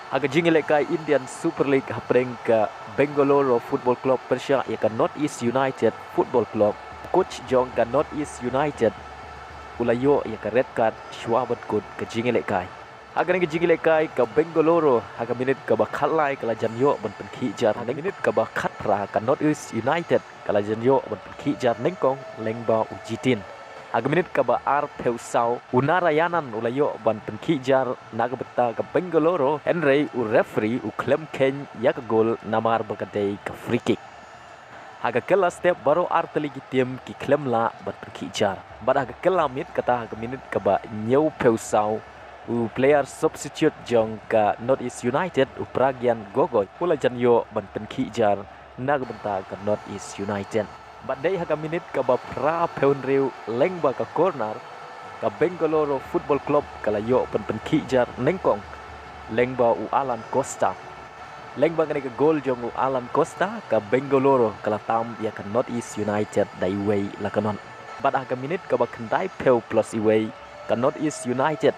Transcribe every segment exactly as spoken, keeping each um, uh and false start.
Ha ka jingïalehkai Indian Super League hapdeng ka Bengaluru Football Club pyrshah ïa ka North East United Football Club, coach jong ka North East United u la ïoh ïa ka red card shuwa ban kut ka jingïalehkai. Ha kane ka jingïalehkai ka Bengaluru ha ka minit kaba khatlai ka la jan ïoh ban pynkhih jar, ha ka minit kaba khatphra ka North East United ka la jan ïoh ban pynkhih jar nyngkong lyngba u Jitin. Ha ka minit kaba arphew saw u Narayanan u la ïoh ban pynkhih jar na ka bynta ka Bengaluru, hynrei u referee u khlem kheiñ ïa ka gol namar ba ka dei ka free kick. Ha ka kylla step baroh artylli ki tim ki khlem lah ban pynkhih jar. Bad ha ka kylla miet kata ha ka minit kaba hynñiewphew saw u player substitute jong ka North East United u Pragyan Gogoi u la jan ïoh ban pynkhih jar na ka bynta ka North East United. Bad dei ha ka minit kaba phraphew hynriew lyngba ka corner ka Bengaluru Football Club ka la ïoh ban pynkhih jar nyngkong lyngba u Alan Costa. Lyngba kane ka gol jong u Alan Costa ka Bengaluru ka la tam ïa ka North East United da iwei la ka not. Bad ha ka minit kaba khyndaiphew plus iwei ka North East United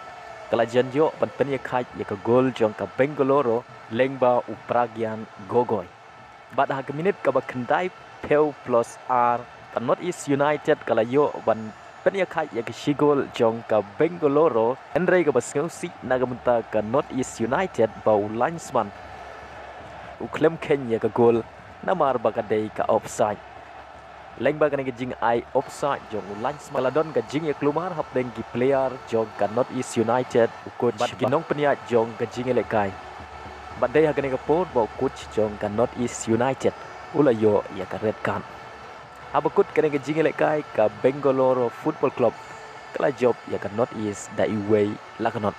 ka la jan ïoh ban pynïakhait ïa ka gol jong ka Bengaluru lyngba u Pragyan Gogoi. Bad ha ka minit kaba khyndaiphew plus ar ka North East United ka la ïoh ban pynïakhait ïa ka shi gol jong ka Bengaluru, hynrei kaba sngewsih na ka bynta ka North East United ba u linesman u khlem kheiñ ïa ka gol namar ba ka dei ka offside. Lyngba kane ka jingai offside jong u linesman ka la don ka jingïaklumar hapdeng ki player jong ka North East United, u coach bad ki nongpynïaid jong ka jingïalehkai. Bad dei ha kane ka por ba u coach jong ka North East United u la ïoh ïa ka red card. Haba kut kane ka jingïalehkai ka Bengaluru Football Club ka la jop ïa ka North East da iwei la ka not.